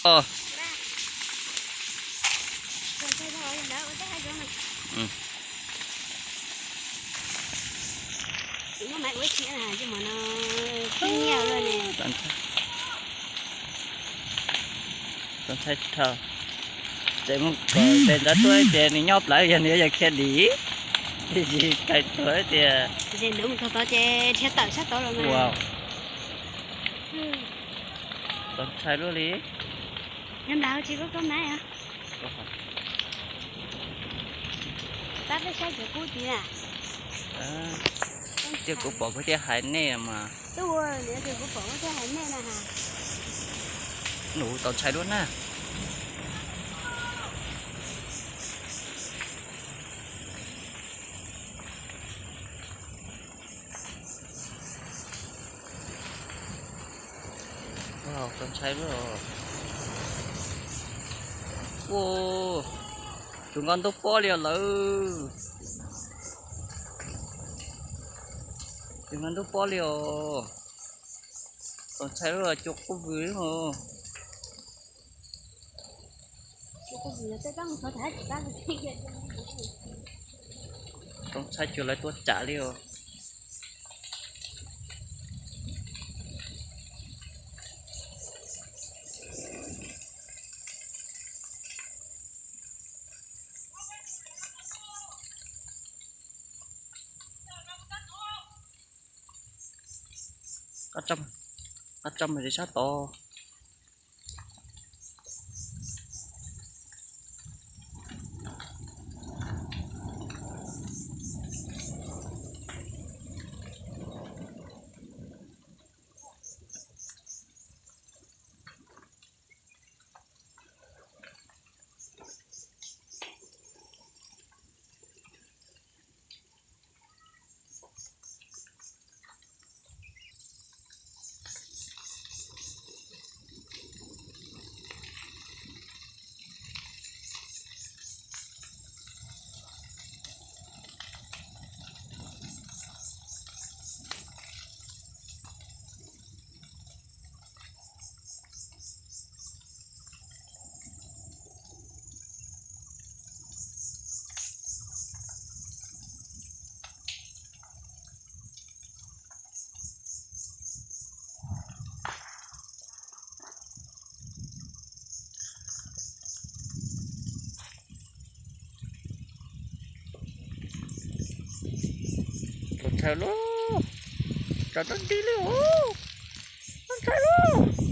Txaus ntshai, txaus ntshai, txaus ntshai. Txawm mus kom tes ntawd tuaj ces nws nyob plawv yog nws yog khiav dim, tiam sis tais tuag tias. Ces ntawd mus txog tod ces dhia tawm sab tod los mas. Txaus ntshai luaj li. Nyob nrad tsis koj koj mab. Pab peb saib cov kub tid na. Tias kuv pom kuv thiaj hais nej mas. Twb ua tias kuv pom kuv thiaj hais nej na ha. Nws txaus ntshai luaj na. Txaus ntshai luaj. Ua, tsuas nqa ntub pob li os lawm. Tsuas nqa ntub pob li os. Txaus ntshai luaj, cua qub vwm os. Txaus ntshai cuag lawv tua tsam li os. Qab tso, qab tso mas sab tod. Txaus ntshai lauj, tsov txob nti li os, txaus ntshai lauj.